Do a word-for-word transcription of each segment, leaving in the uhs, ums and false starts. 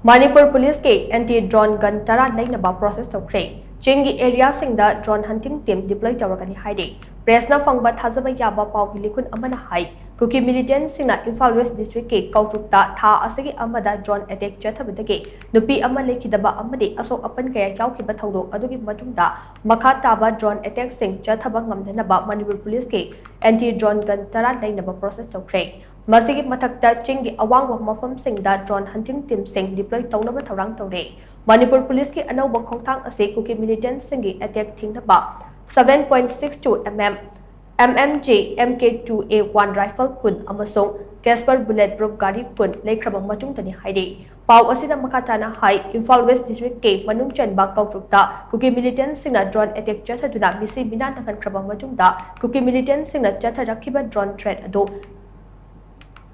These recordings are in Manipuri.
ꯃꯅꯤꯄꯨꯔ ꯄꯨꯂꯤꯁꯀꯤ ꯑꯦꯟꯇꯤ ꯗ꯭ꯔꯣꯟ ꯒꯟ ꯇꯔꯥ ꯂꯩꯅꯕ ꯄ꯭ꯔꯣꯁꯦꯁ ꯇꯧꯈ꯭ꯔꯦ꯫ ꯆꯤꯡꯒꯤ ꯑꯦꯔꯤꯌꯥꯁꯤꯡꯗ ꯗ꯭ꯔꯣꯟ ꯍꯟꯇꯤꯡ ꯇꯤꯝ ꯗꯤꯄ꯭ꯂꯣꯏ ꯇꯧꯔꯒꯅꯤ ꯍꯥꯏꯔꯤ꯫ ꯄ꯭ꯔꯦꯁꯅ ꯐꯪꯕ ꯊꯥꯖꯕ ꯌꯥꯕ ꯄꯥꯎꯒꯤ ꯂꯤꯈꯨꯟ ꯑꯃꯅ ꯍꯥꯏ, ꯀꯨꯀꯤ ꯃꯤꯂꯤꯇꯦꯟꯁꯤꯡꯅ ꯏꯝꯐꯥꯜ ꯋꯦꯁ ꯗꯤꯁꯇ꯭ꯔꯤꯛꯀꯤ ꯀꯧꯇ꯭ꯔꯨꯛꯇ ꯊꯥ ꯑꯁꯤꯒꯤ ꯑꯃꯗ ꯗ꯭ꯔꯣꯟ ꯑꯦꯇꯦꯛ ꯆꯠꯊꯕꯗꯒꯤ ꯅꯨꯄꯤ ꯑꯃ ꯂꯩꯈꯤꯗꯕ ꯑꯃꯗꯤ ꯑꯁꯣꯛ ꯑꯄꯟ ꯀꯌꯥ ꯌꯥꯎꯈꯤꯕ ꯊꯧꯗꯣꯛ ꯑꯗꯨꯒꯤ ꯃꯇꯨꯡꯗ ꯃꯈꯥ ꯇꯥꯕ ꯗ꯭ꯔꯣꯟ ꯑꯦꯇꯦꯛꯁꯤꯡ ꯆꯠꯊꯕ ꯉꯝꯗꯅꯕ ꯃꯅꯤꯄꯨꯔ ꯄꯨꯂꯤꯁꯀꯤ ꯑꯦꯟꯇꯤ ꯗ꯭ꯔꯣꯟ ꯒꯟ ꯇꯔꯥ ꯂꯩꯅꯕ ꯄ꯭ꯔꯣꯁꯦꯁ ꯇꯧꯈ꯭ꯔꯦ꯫ ꯃꯁꯤꯒꯤ ꯃꯊꯛꯇ ꯆꯤꯡꯒꯤ ꯑꯋꯥꯡꯕ ꯃꯐꯝꯁꯤꯡꯗ ꯗ꯭ꯔꯣꯟ ꯍꯟꯇꯤꯡ ꯇꯤꯝꯁꯤꯡ ꯗꯤꯄ꯭ꯂꯣꯏ ꯇꯧꯅꯕ ꯊꯧꯔꯥꯡ ꯇꯧꯔꯦ꯫ ꯃꯅꯤꯄꯨꯔ ꯄꯨꯂꯤꯁꯀꯤ ꯑꯅꯧꯕ ꯈꯣꯡꯊꯥꯡ ꯑꯁꯤ ꯀꯨꯀꯤ ꯃꯤꯂꯤꯇꯦꯟꯁꯤꯡꯒꯤ ꯑꯦꯇꯦꯛ ꯊꯤꯡꯅꯕ seven point six two mm, M M G, M K two A one rifle ꯀꯨꯟ ꯑꯃꯁꯨꯡ Casper bullet proof ꯒꯥꯔꯤ ꯀꯨꯟ ꯂꯩꯈ꯭ꯔꯕ ꯃꯇꯨꯡꯗꯅꯤ ꯍꯥꯏꯔꯤ꯫ ꯄꯥꯎ ꯑꯁꯤꯅ ꯃꯈꯥ ꯇꯥꯅ ꯍꯥꯏ, ꯏꯝꯐꯥꯜ ꯋꯦꯁ ꯗꯤꯁꯇ꯭ꯔꯤꯛꯀꯤ ꯃꯅꯨꯡ ꯆꯟꯕ ꯀꯧꯇ꯭ꯔꯨꯛꯇ ꯀꯨꯀꯤ ꯃꯤꯂꯤꯇꯦꯟꯁꯤꯡꯅ ꯗ꯭ꯔꯣꯟ ꯑꯦꯇꯦꯛ ꯆꯠꯊꯗꯨꯅ ꯃꯤꯁꯤ ꯃꯤꯅꯥ ꯅꯪꯍꯟꯈ꯭ꯔꯕ ꯃꯇꯨꯡꯗ ꯀꯨꯀꯤ ꯃꯤꯂꯤꯇꯦꯟꯁꯤꯡꯅ ꯆꯠꯊꯔꯛꯈꯤꯕ ꯗ꯭ꯔꯣꯟ ꯊ꯭ꯔꯦꯠ ꯑꯗꯨ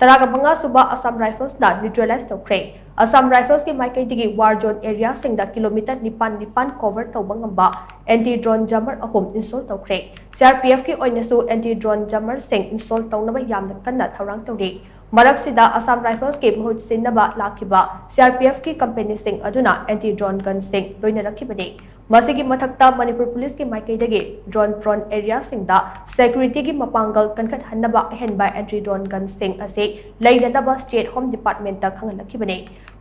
ꯇꯔꯥꯒ ꯃꯉꯥ ꯁꯨꯕ ꯑꯁꯥꯝ ꯔꯥꯏꯐꯜꯁꯅ ꯅ꯭ꯌꯨꯇ꯭ꯔꯦꯂꯥꯏꯖ ꯇꯧꯈ꯭ꯔꯦ꯫ ꯑꯁꯥꯝ ꯔꯥꯏꯐꯜꯁꯀꯤ ꯃꯥꯏꯀꯩꯗꯒꯤ ꯋꯥꯔ ꯖꯣꯟ ꯑꯦꯔꯤꯌꯥꯁꯤꯡꯗ ꯀꯤꯂꯣꯃꯤꯇꯔ ꯅꯤꯄꯥꯟ ꯅꯤꯄꯥꯟ ꯀꯣꯚꯔ ꯇꯧꯕ ꯉꯝꯕ ꯑꯦꯟꯇꯤ ꯗ꯭ꯔꯣꯟ ꯖꯃꯔ ꯑꯍꯨꯝ ꯏꯟꯁꯇꯣꯜ ꯇꯧꯈ꯭ꯔꯦ꯫ ꯁꯤ ꯑꯥꯔ ꯄꯤ ꯑꯦꯐꯀꯤ ꯑꯣꯏꯅꯁꯨ ꯑꯦꯟꯇꯤ ꯗ꯭ꯔꯣꯟ ꯖꯃꯔꯁꯤꯡ ꯏꯟꯁꯇꯣꯜ ꯇꯧꯅꯕ ꯌꯥꯝꯅ ꯀꯟꯅ ꯊꯧꯔꯥꯡ ꯇꯧꯔꯤ꯫ ꯃꯔꯛꯁꯤꯗ ꯑꯁꯥꯝ ꯔꯥꯏꯐꯜꯁꯀꯤ ꯃꯍꯨꯠ ꯁꯤꯟꯅꯕ ꯂꯥꯛꯈꯤꯕ ꯁꯤ ꯑꯥꯔ ꯄꯤ ꯑꯦꯐꯀꯤ ꯀꯝꯄꯦꯅꯤꯁꯤꯡ ꯑꯗꯨꯅ ꯑꯦꯟꯇꯤ ꯗ꯭ꯔꯣꯟ ꯒꯟꯁꯤꯡ ꯂꯣꯏꯅꯔꯛꯈꯤꯕꯅꯤ꯫ ꯃꯁꯤꯒꯤ ꯃꯊꯛꯇ ꯃꯅꯤꯄꯨꯔ ꯄꯨꯂꯤꯁꯀꯤ ꯃꯥꯏꯀꯩꯗꯒꯤ ꯗ꯭ꯔꯣꯟ ꯄ꯭ꯔꯣꯟ ꯑꯦꯔꯤꯌꯥꯁꯤꯡꯗ ꯁꯦꯀ꯭ꯌꯨꯔꯤꯇꯤꯒꯤ ꯃꯄꯥꯡꯒꯜ ꯀꯟꯈꯠꯍꯟꯅꯕ ꯑꯍꯦꯟꯕ ꯑꯦꯟꯇꯤ ꯗ꯭ꯔꯣꯟ ꯒꯟꯁꯤꯡ ꯑꯁꯤ ꯂꯩꯅꯅꯕ ꯁ꯭ꯇꯦꯠ ꯍꯣꯝ ꯗꯤꯄꯥꯔꯠꯃꯦꯟꯠꯇ ꯈꯪꯍꯜꯂꯛꯈꯤꯕꯅꯤ꯫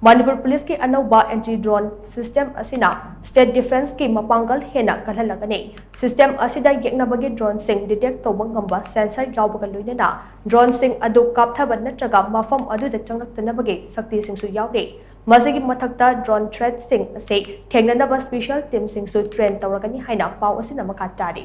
ꯃꯅꯤꯄꯨꯔ ꯄꯨꯂꯤꯁꯀꯤ ꯑꯅꯧꯕ ꯑꯦꯟꯇꯤ ꯗ꯭ꯔꯣꯟ ꯁꯤꯁꯇꯦꯝ ꯑꯁꯤꯅ ꯁ꯭ꯇꯦꯠ ꯗꯤꯐꯦꯟꯁꯀꯤ ꯃꯄꯥꯡꯒꯜ ꯍꯦꯟꯅ ꯀꯜꯍꯜꯂꯒꯅꯤ꯫ ꯁꯤꯁꯇꯦꯝ ꯑꯁꯤꯗ ꯌꯦꯛꯅꯕꯒꯤ ꯗ꯭ꯔꯣꯟꯁꯤꯡ ꯗꯤꯇꯦꯛ ꯇꯧꯕ ꯉꯝꯕ ꯁꯦꯟꯁꯔ ꯌꯥꯎꯕꯒ ꯂꯣꯏꯅꯅ ꯗ꯭ꯔꯣꯟꯁꯤꯡ ꯑꯗꯨ ꯀꯥꯞꯊꯕ ꯅꯠꯇ꯭ꯔꯒ ꯃꯐꯝ ꯑꯗꯨꯗ ꯆꯪꯂꯛꯇꯅꯕꯒꯤ ꯁꯛꯇꯤꯁꯤꯡꯁꯨ ꯌꯥꯎꯔꯤ꯫ ꯃꯁꯤꯒꯤ ꯃꯊꯛꯇ ꯗ꯭ꯔꯣꯟ ꯊ꯭ꯔꯦꯠꯁꯤꯡ ꯑꯁꯤ ꯊꯦꯡꯅꯅꯕ ꯁ꯭ꯄꯦꯁꯤꯌꯦꯜ ꯇꯤꯝꯁꯤꯡꯁꯨ ꯇ꯭ꯔꯦꯟ ꯇꯧꯔꯒꯅꯤ ꯍꯥꯏꯅ ꯄꯥꯎ ꯑꯁꯤꯅ ꯃꯈꯥ ꯇꯥꯔꯤ꯫